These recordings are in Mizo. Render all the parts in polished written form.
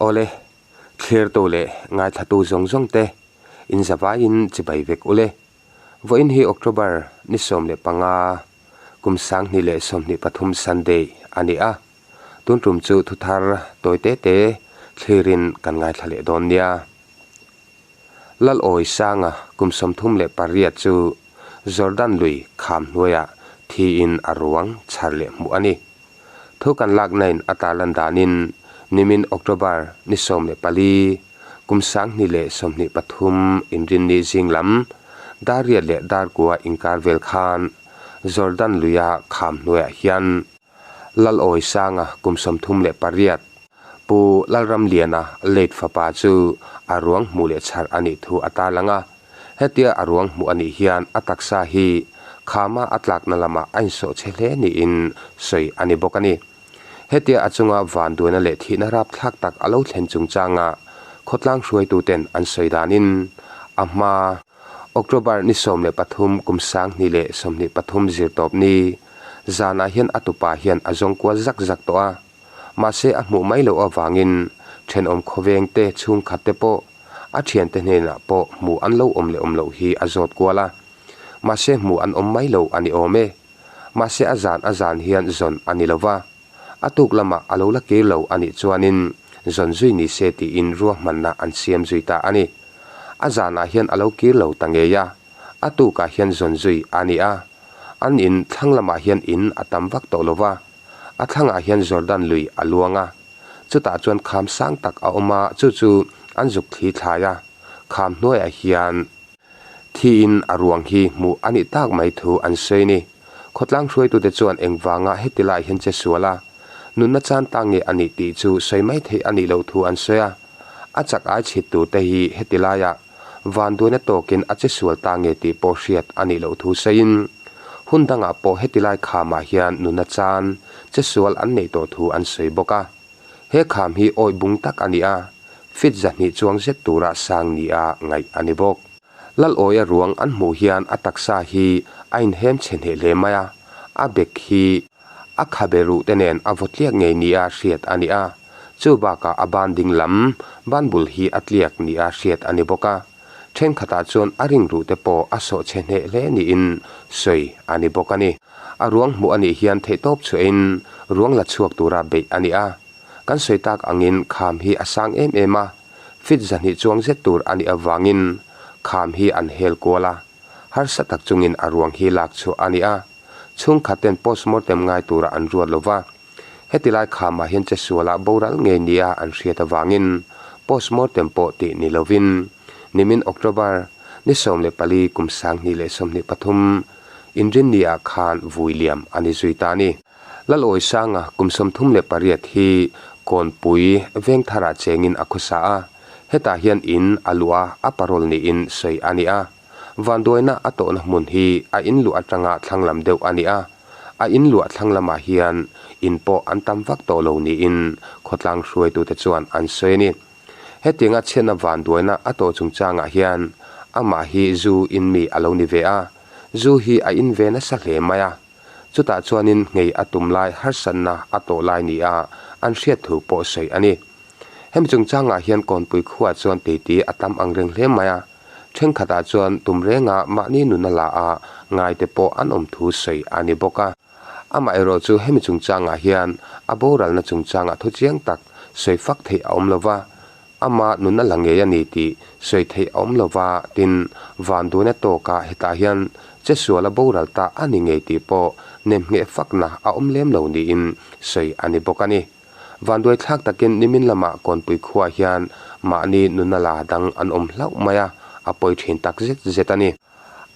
Awle, thlirtu leh ngaithlatu zawng zawng te in zavaiin chibai vek ule. Vawiin hi October ni 15, kum 2023 Sunday a ni a. Tun tum chu thuthar tawi te te thlirin kan ngaithla leh dawn nia. Lalawi Sanga kum 38 chu Jordan lui kham hnuaiah thiin a ruang chhar leh hmuh a ni. Thu kan lakna in a tarlan danin nimin October ni 14, kum 2023 inrinni zing lam dar riat leh dar kua inkar vel khan Jordan luia kham hnuaiah hian Lalawi Sanga kum 38, Pu Lalramliana late fapa chu a ruang hmuh leh chhar a nih thu a tarlang a. Hetia a ruang hmuh a nih hian a taksa hi khama a tlakna lamah a insawh chhe hle niin sawi a ni bawk a ni. Hetia a chunga vanduaina leh thihna rapthlak tak a lo thlen chungchanga khawtlang hruaituten an sawi danin a hma October ni 13 kum 2023 zirtawp ni zanah hian a tupa hian a zawng kual zak zak tawh a. Mahse a hmuh mai loh avangin thenawm khawveng te chhungkhat te pawh a thiante hnenah pawh hmuh an lo awm leh awm loh hi a zawt kual a. Mahse hmuh an awm mai lo a ni awm e. Mahse a zan a zan hian zawn a ni lo va. A tuk lamah a lo la kir lo a nih chuanin zawn zui ni se tiin ruahmanna an siam zui ta a ni. A zanah hian a lo kir lo ta ngei a. A tukah hian zawn zui a ni a. An in thlang lamah hian in a tam vak tawh lo va. A thlangah hian Jordan lui a luang a, chutah chuan kham sang tak a awm a, chu chu an zuk thli thlai a, kham hnuaiah hian thiin a ruang hi hmuh a nih tak mai thu an sawi ni. Khawtlang hruaitute chuan engvanga heti lai hian che sual a, nunna chan ta nge a nih tih chu sawi mai theih a nih loh thu an sawi a. A chak ai chhit turte hi heti laiah vanduaina tawkin a che sual ta nge tih pawh hriat a nih loh thu sawiin, hun dangah pawh heti lai khamah hian nuna chan che sual an neih tawh thu an sawi bawk a. He kham hi awih bung tak a ni a, feet 200 chuang zet tura sang nia ngaih a ni bawk. Lalawia ruang an hmuh hian a taksa hi a inhem chhe hneh hle mai a, a bek hi a khabe ruh te nen a vaw tliak ngei nia hriat a ni a, chu bakah a ban ding lam ban bul hi a tliak nia hriat a ni bawk a, thenkhatah chuan a ring ruh te pawh a sawh chhe hneh hle niin sawi a ni bawk a ni. A ruang hmuh a nih hian theihtawp chhuahin ruang la chhuak tura beih a ni a, kan sawi tak angin kham hi a sang em em a, feet 200 chuang zet tur a nih avangin kham hi an hel kual a, harsa tak chungin a ruang hi lak chhuah a ni a, chhungkhat ten postmortem ngai tura an ruat lo va. Heti lai khamah hian che sualah boral ngei nia an hriat avangin postmortem pawh tih ni lovin nimin October ni 14 kum 2023 inrinni-ah khan vui liam a ni zui ta a ni. Lalawi Sanga kum 38 hi Kawnpui Vengtharah chengin a khawsa a, hetah hian in a luah a, a parole niin sawi a ni a. Vanduaina a tawhna hmun hi a in luah atanga thlang lam deuh a ni a, a in luah thlang lamah hian in pawh an tam vak tawh lo niin khawtlang hruaitute chuan an sawi a ni. Hetianga chhiatna vanduaina a tawh chungchangah hian amah hi zu in mi a lo ni ve a, zu hi a in ve nasa hle mai a. Chutah chuanin nghei a tum lai harsatna a tawh lai nia an hriat thu pawh sawi a ni. Hemi chungchangah hian Kawnpui khuaah chuan titi a tam ang reng hle mai a. Thenkhatah chuan tum renga mahni nuna la a ngaite pawh an awm thu sawi a ni bawk a. Amaherawh chu hemi chungchangah hian a boralna chungchangah thu chiang tak sawi fak theih a awm lo va, ama nuna la ngei a ni tih sawi theih a awm lo va, tin, vanduaina tawkah hetah hian che suala boral ta a ni ngei tih pawh nemngheh fakna a awm lem lo niin sawi a ni bawk a ni. Vanduai thlak takin nimin lamah Kawnpui khuaah hian mahni nuna la dang an awm hlauh mai a, a pawi thin tak zet zet a ni.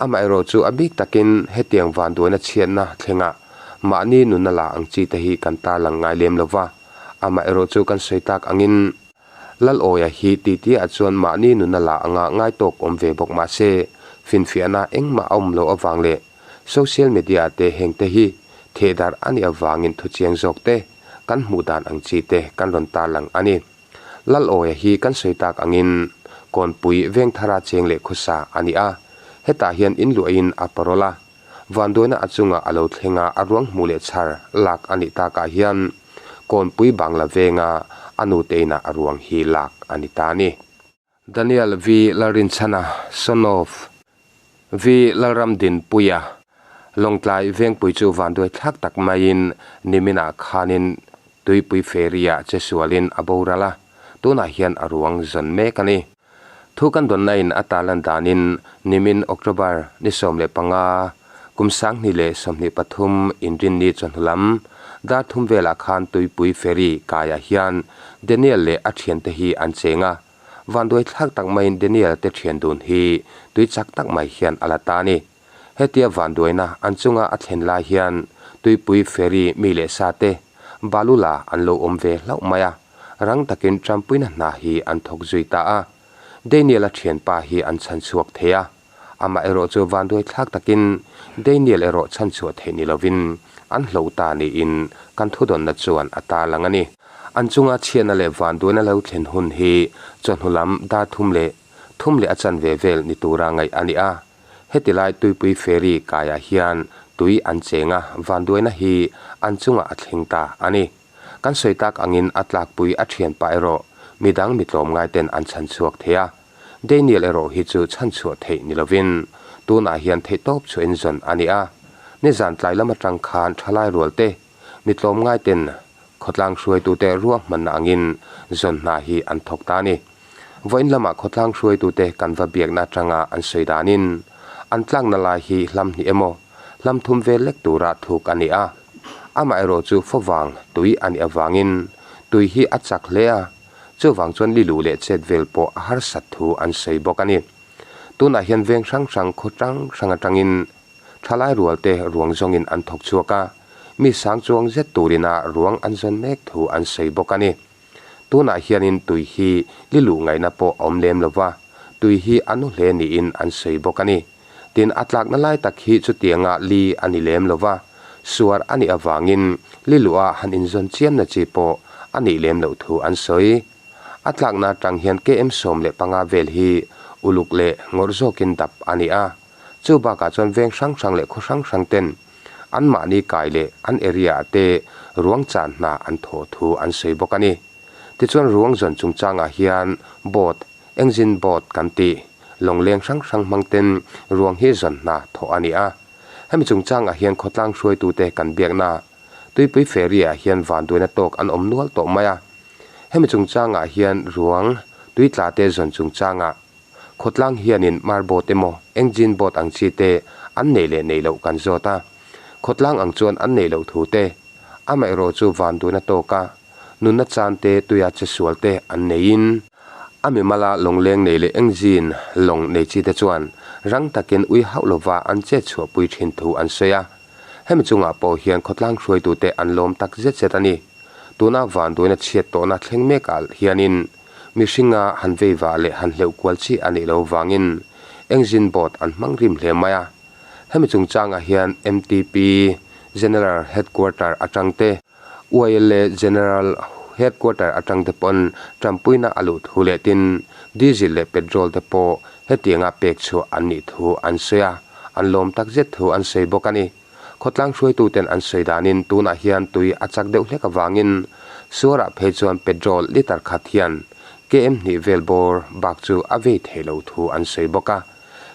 Amaherawh chu a bik takin hetiang vanduaina chhiatna thlengah mahni nuna la ang chi te hi kan tarlang ngai lem lo va. Amaherawh chu kan sawi tak angin Lalawia hi titiah chuan mahni nuna la anga ngai tawk awm ve bawk mah se finfiahna engmah a awm loh avang leh social media te heng te hi thehdarh a nih avangin thuchiang zawk te kan hmuh dan ang chi te kan rawn tarlang a ni. Lalawia hi kan sawi tak angin Kawnpui Vengthara cheng leh khawsa a ni a, hetah hian in luahin a parole a, vanduaina a chungah a lo thleng a, a ruang hmuh leh chhar lak a nih takah hian Kawnpui Bangla Venga a nute inah a ruang hi lak a ni ta a ni. Daniel V. Lalrinchhana, son of V. Lalramdinpuia, Lawngtlai Vengpui chu vanduai thlak tak maiin niminah khanin Tuipui Ferry-ah che sualin a boral a, tunah hian a ruang zawn mek a ni. Thu kan dawnna in a tarlan danin nimin October ni 15, kum 2023 Inrinni chawhnu lam dar thum velah khan Tuipui Ferry kaiah hian Daniel leh a thiante hi an cheng a, vanduai thlak tak maiin Daniel te thian dun hi tui chak tak mai hian a la ta a ni. Hetia vanduaina an chunga a thlen lai hian Tuipui Ferry mi leh sa te Balula an lo awm ve hlauh mai a, rang takin Trumpuina hna hi an thawk zui ta a. Daniel-a thianpa hi an chhan chhuak thei a, amah erawh chu vanduai thlak takin Daniel erawh chhan chhuah theih ni lovin an hloh ta niin kan thudawnna chuan a tarlang a ni. An chunga chhiatna leh vanduaina lo thlen hun hi chawhnu lam dar thum leh thum leh a chanve vel ni tura ngaih a ni a. Heti lai Tuipui Ferry kaiah hian tui an cheng a, vanduaina hi an chungah a thleng ta a ni. Kan sawi tak angin a tlakpui a thianpa erawh midang mi tlawmngai ten an chhan chhuak thei a. Daniel erawh hi chu chhan chhuah theih ni lovin tunah hian theihtawp chhuah in zawn a ni a. Nizan tlai lam atang khan thalai rual te, mi tlawmngai ten khawtlang hruaitute ruahmanna angin zawn hna hi an thawk ta a ni. Vawiin lamah khawtlang hruaitute kan va biakna atanga an sawi danin an tlakna lai hi hlam hnih emaw hlam thum vel lek tura thuk a ni a. Amaherawh chu favang tui a nih avangin tui hi a chak hle a, chuvang chuan liluh leh chet vel pawh a harsat thu an sawi bawk a ni. Tunah hian veng hrang hrang khaw hrang hrang atangin thalai rualte ruang zawngin an thawk chhuak a, mi sang chuang zet turina ruang an zawn mek thu an sawi bawk a ni. Tunah hianin tui hi li luh ngaihna pawh a awm lem lo va, tui hi a nu hle niin an sawi bawk a ni. Tin, a tlakna lai tak hi chutianga li a ni lem lo va, suar a nih avangin li luha han inzawn chiamna chi pawh a nih lem loh thu an sawi. A tlakna atang hian KM 15 vel hi uluk leh ngawrh zawkin dap a ni a. Chu bakah chuan veng hrang hrang leh khaw hrang hrang ten anmahni kai leh an area ah te ruang chan hna an thawh thu an sawi bawk a ni. Tichuan ruang zawn chungchangah hian boat, engine boat kan tih, lawngleng hrang hrang hmang ten ruang hi zawn hna thawh a ni a. Hemi chungchangah hian khawtlang hruaitute kan biakna Tuipui ferry ah hian vanduaina tawk an awm nual tawh mai a. Hemi chungchangah hian ruang tui tla te zawn chungchangah Khawtlang hianin mar boat emaw engine boat ang chi te an neih leh neih loh kan zawt a. Khawtlang ang chuan an neih loh thu te, amaherawh chu vanduaina tawka nunna chan te tuia che sual te an neiin, a mimala lawngleng nei leh engine lawng nei chi te chuan rang takin ui hauh lova an chet chhuahpui thin thu an sawi a. Hemi chungah pawh hian khawtlang hruaitute an lawm tak zet zet a ni. Tuna vanduaina chhiat tawhna thleng mekah hianin Mihringa han vei vah leh han hleuh kual chi a nih lo vangin engine boat an hmang rim hle mai a. Hemi chungchangah hian MTP General Headquarter atang te, YLA General Headquarter atang te pawn tanpuina a luh thu leh tin diesel leh petrol te pawh hetianga pek chhuah an nih thu an sawi a, an lawm takzet thu an sawi bawk a ni. Khawtlang hruaituten an sawi danin tunah hian tui a chak deuh hlek avangin suarah phei chuan petrol litre khat hian KM hnih vel bawr bak chu a vei thei lo thu an sawi bawk a.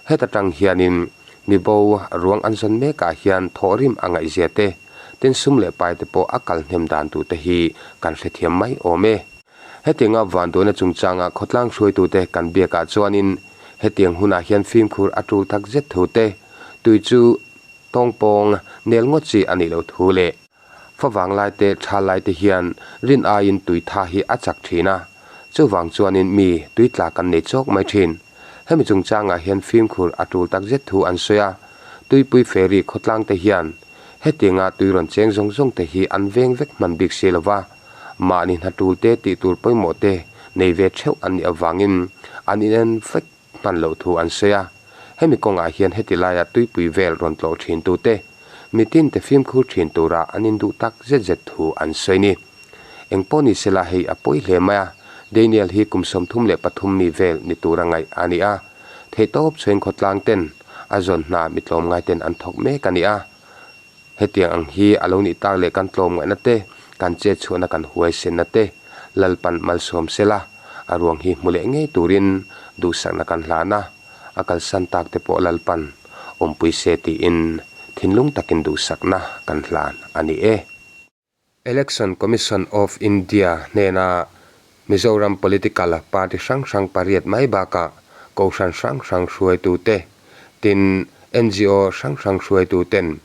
Heta tang hianin mibo ruang an zawn mekah hian thawhrim a ngaihzia te, tin sum leh pai te pawh a kal hnem dan tur te hi kan hrethiam mai awm e. Hetianga vanduaina chungchanga khawtlang hruaitute kan biakah chuanin hetiang hunah hian fimkhur a tul tak zet thu te, tui chu Tawngpawng nel ngawt chi a nih loh thu leh favang lai te tha lai te hian rin aiin tui tha hi a chak thin a, chuvang chuanin mi tui tla kan nei chawk mai thin. Hemi chungchangah hian fimkhur a tul tak zet thu an sawi a, Tuipui ferry khawtlang te hian hetianga tui rawn cheng zawng zawng te hi an veng vek hman bik si lova, mahni hna tul te tih tur pawimawh te nei ve theuh an nih avangin an inen vek hman loh thu an sawi a, hemi kawngah hian heti laia tuipui vel rawn tlawh thin tute, mitin te fimkhur thin tura an induh tak zet zet thu an sawi ni. Eng pawh ni sela hei a pawi hle mai a, Daniel hi kum 33 mi vel ni tura ngaih a ni a, theihtawp chhuain khawtlang ten a zawn hna mi tlawmngai ten an thawk mek a ni a. Hetiang ang hi a lo nih tak leh kan tlawmngaihna te, kan chet chhuahna kan huaisenna te, Lalpan malsawm sela, a ruang hi hmu leh ngei turin duhsakna kan hlan a, a kalsan tak te pawh Lalpan awmpui se tiin thinlung takin duhsakna kan hlan a ni e. Election Commission of India hnena Mizoram political party hrang hrang pariat mai bakah Kohhran hrang hrang hruaitute, tin ngo hrang hrang hruaituten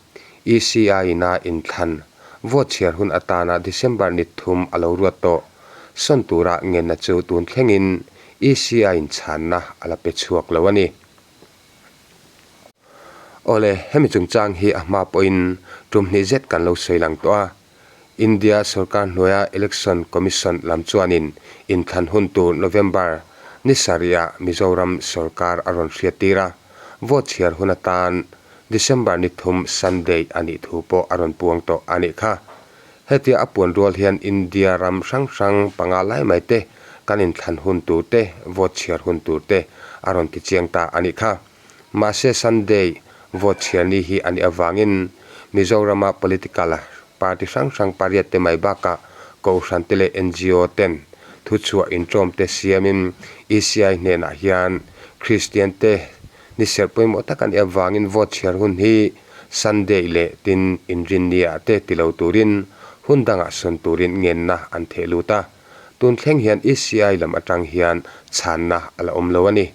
ECI-ina inthlan vote chhiar hun atana December ni thum a lo ruat tawh. Sawn tura ngenna chu tun thlengin ECI-in chhanna a la pe chhuak lo a ni. Awle, hemi chungchang hi a hma pawhin tum hnih zet kan lo sawi lang tawh a. India sorkar hnuaia Election Commission lam chuanin inthlan hun tur November ni sarihah Mizoram sorkar a rawn hriattir a, vote chhiar hun atan December ni thum Sunday a nih thu pawh a rawn puang tawh a nih kha. Hetia a puan rual hian India ram hrang hrang panga lai mai te kan inthlan hun tur te, vote chhiar hun tur te a rawn ti chiang ta a nih kha. Mahse Sunday vote chhiar ni hi a nih avangin Mizorama political party hrang hrang pariat te mai bakah Kohhran te leh ngo ten thuchhuah inṭawm te siamin ECI hnenah hian Kristian te Ni serh pawimawh tak a nih avangin vote chhiar hun hi Sunday leh tin Inrinni-ah te ti lo turin hun dangah sawn turin ngenna an theh lut a. Tun thleng hian ECI lam atang hian chhanna a la awm lo a ni.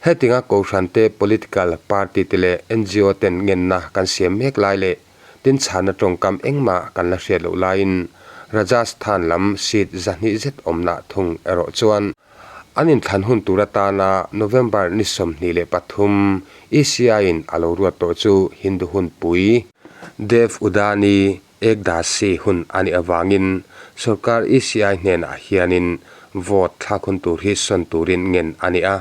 Hetinga Kohhran te, political party te leh ngo ten ngenna kan siam mek lai leh tin chhanna tawngkam engmah kan la hriat loh laiin Rajasthan lam seat 200 zet awmna thung erawh chuan An inthlan hun tur atana November ni 23 ECI-in a lo ruat tawh chu Hindu hunpui, Dev Udani Ekdasi hun a nih avangin sorkar ECI hnenah hianin vote thlak hun tur hi sawn turin ngen a ni a.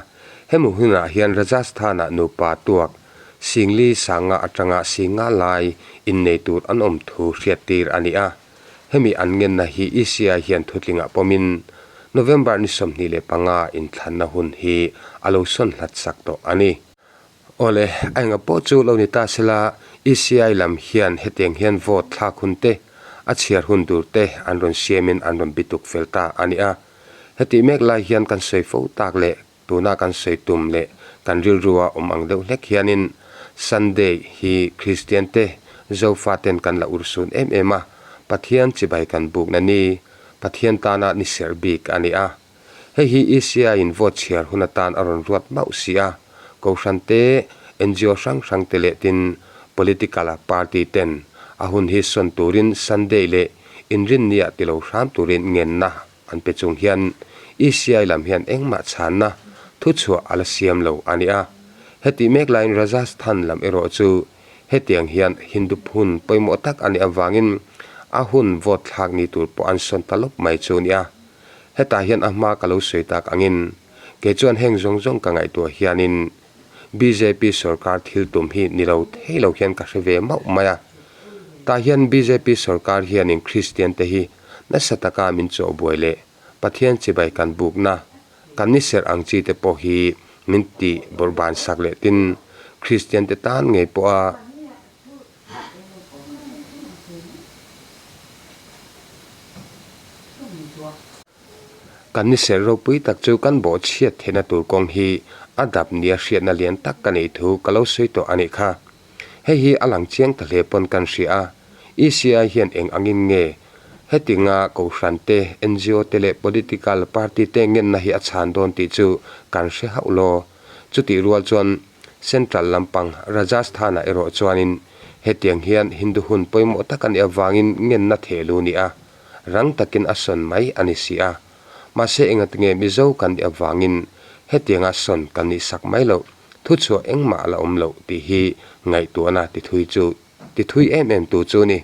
Hemi hunah hian Rajasthan-ah nupa tuak singli sanga atanga singa lai innei tur an awm thu hriattir a ni a. Hemi an ngenna hi ECI hian thutlingah pawmin November ni 25 inthlanna hun hi a lo sawn hlat sak tawh a ni. Awle, a enga pawh chu lo ni ta sela, ECI lam hian hetiang hian vote thlak hun te, a chhiar hun tur te an rawn siamin an rawn bituk fel ta a ni a. Hetih mek lai hian kan sawi fo tak leh Tuna kan sawi tum leh kan rilrua awm ang deuh hlek hianin Sunday hi Kristian te, Zofa ten kan la urhsun em em a, Pathian chibai kan bukna ni, Pathian tana ni serh bik a ni a. Hei hi ECI in vote chhiar hun atan a rawn ruat mauh si a, Kohhran te, ngo hrang hrang te leh tin political party ten a hun hi sawn turin Sunday leh Inrinniah ti lo hram turin ngenna An pe chung hian ECI lam hian engmah chhanna thuchhuah a la siam lo a ni a. Hetih mek laiin Rajasthan lam erawh chu hetiang hian Hindu hun pawimawh tak a nih avangin a hun vote thlak ni tur pawh an sawn ta lawp mai chu a ni a. Hetah hian a hma ka lo sawi tak angin kei chuan heng zawng zawng ka ngaihtuah hianin bjp sorkar thil tum hi ni lo thei lo hian ka hre ve mauh mai a. Tah hian bjp sorkar hianin Kristian te hi Nasa taka min chawh buai leh Pathian chibai kan bukna, kan ni serh ang chi te pawh hi min tih bawrhban sak leh tin Kristian te tan ngei pawha kan ni serh ropui tak chu kan bawhchhiat theihna tur kawng hi a dap nia hriatna lian tak ka neih thu ka lo sawi tawh a nih kha. Hei hi a lang chiang ta hle pawn kan hria a, ECI hian eng angin nge hetinga Kohhran te, ngo te leh political party te ngenna hi a chhan dawn tih chu kan hre hauh law. Chutih rual chuan Central lampang Rajasthan-ah erawh chuanin hetiang hian Hindu hun pawimawh tak a nih avangin ngenna theh lu ni a, rang takin a sawn mai a ni si a. Mahse engatinge Mizo kan nih avangin hetianga sawn kan nih sak mai loh. Thuchhuah engmah a la awm loh tih hi ngaihtuahna tithui chu tithui em em tu chu a ni.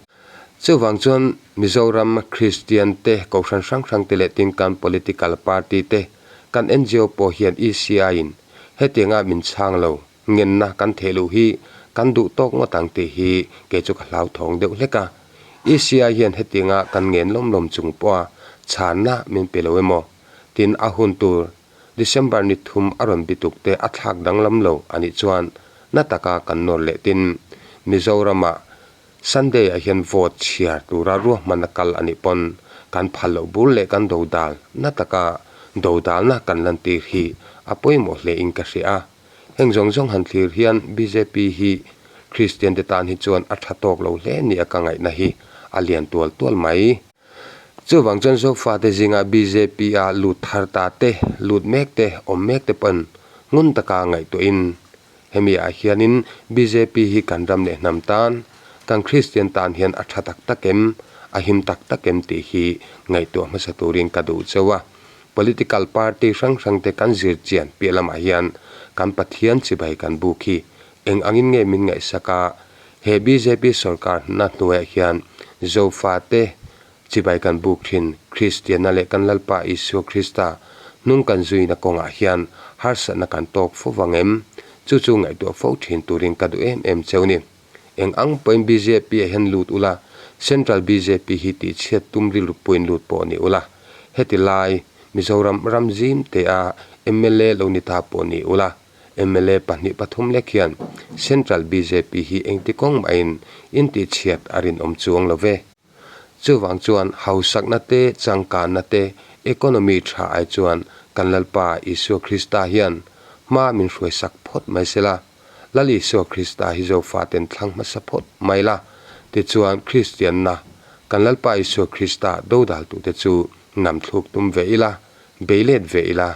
Chuvang chuan Mizoram Kristian te, Kohhran hrang hrang te leh tin kan political party te, kan ngo pawh hian ECI in hetianga min chhang lo ngenna kan theh luh hi kan duh tawk ngawt ang tih hi kei chu ka hlauthawng deuh hlek a. ECI hian hetianga kan ngen lawm lawm chung pawha chhanna min pe lo emaw tin a hun tur December ni thum a rawn bituk te a thlak danglam lo a nih chuan na taka kan nawr leh tin Mizoramah Sunday ah hian vote chhiar tura ruahman a kal a nih pawn Kan phal loh bur leh kan dodal na taka dodalna kan lantir hi a pawimawh hle in ka hria a. Heng zawng zawng han thlir hian bjp hi Kristian te tan hi chuan a tha tawk lo hle nia ka ngaihna hi a lian tual tual mai. Chuvang chuan Zofate zinga bjp a lut thar ta te, lut mek te, awm mek te pawn ngun taka ngaihtuahin hemi ah hianin bjp hi kan ram leh hnam tan, kan Kristian tan hian a tha tak tak em, a him tak tak em tih hi ngaihtuah hmasa turin ka duh cheu a. Political party hrang hrang te kan zir chian piah lamah hian kan Pathian chibai kan buk hi eng angin nge min ngaihsak a, he bjp sorkar hna hnuaiah hian Zofa te chibai kan buk thin Kristianna leh kan Lalpa Isua Krista hnung kan zuina kawngah hian harsatna kan tawk fo vang em? Chu chu ngaihtuah fo thin turin ka duh em em cheu ni. Eng ang pawhin bjp ah hian lut ula, Central bjp hi tihchhiat tum rilru puiin lut pawh ni ula, heti lai Mizoram ram zim te a mla lo ni ta pawh ni ula, mla 2 3 lek hian Central bjp hi engti kawng mahin in tihchhiat a rinawm chuang lo ve. Chuvang chuan hausakna te, changkanna te, economy tha ai chuan kan Lalpa Isua Krista hian hma min hruaisak phawt mai sela. Lal Isua Krista hi Zofaten thlang hmasa phawt mai la, tichuan Kristianna, kan Lalpa Isua Krista dodaltute chu nam thluk tum ve ila, bei let ve ila,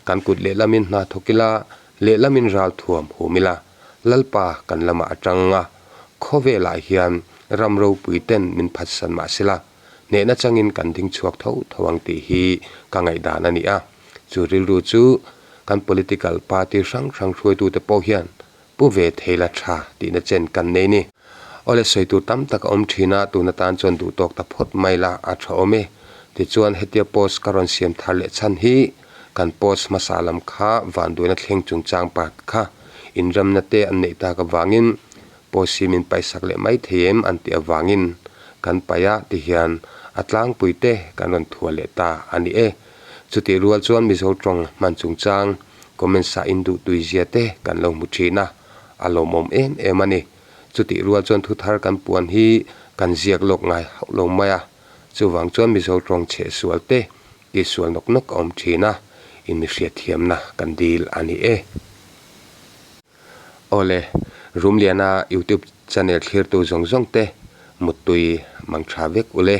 kan kut lehlamin hna thawk ila, lehlamin ral thuam hum ila, Lalpa kan lamah a tang a, khawvelah hian ram ropui ten min phatsan mah sela, hnehna changin kan ding chhuak tho tho ang tih hi ka ngaihdan a ni a. Chu rilru chu kan political party hrang hrang hruaitute pawh hian pu ve thei la tha tihna chen kan nei ni. Awle sawi tur tam tak a awm thin a, tun atan chuan duh tawk ta phawt mai la a tha awm e. Tichuan hetia post ka rawn siam thar leh chhan hi kan post hmasa lam kha vanduaina thleng chungchang part kha inremna te an neih tak avangin Post hi min paihsak leh mai thei em an tih avangin kan paih a ti hian a tlangpui te kan rawn thuah leh ta a ni e. Chutih rual chuan Mizo tawng hman chungchang comments ah induh tui zia te kan lo hmu thin a, a lawmawm em em a ni. Chutih rual chuan thuthar kan puan hi kan ziak lawk ngai hauh lo mai a, chuvang chuan Mizo tawng chheh sual te tihsual nawk nawk a awm thin a, inmihriatthiamna kan dil a ni e. Awle, Rumliana YouTube channel thlirtu zawng zawng te muttui mang tha vek ule.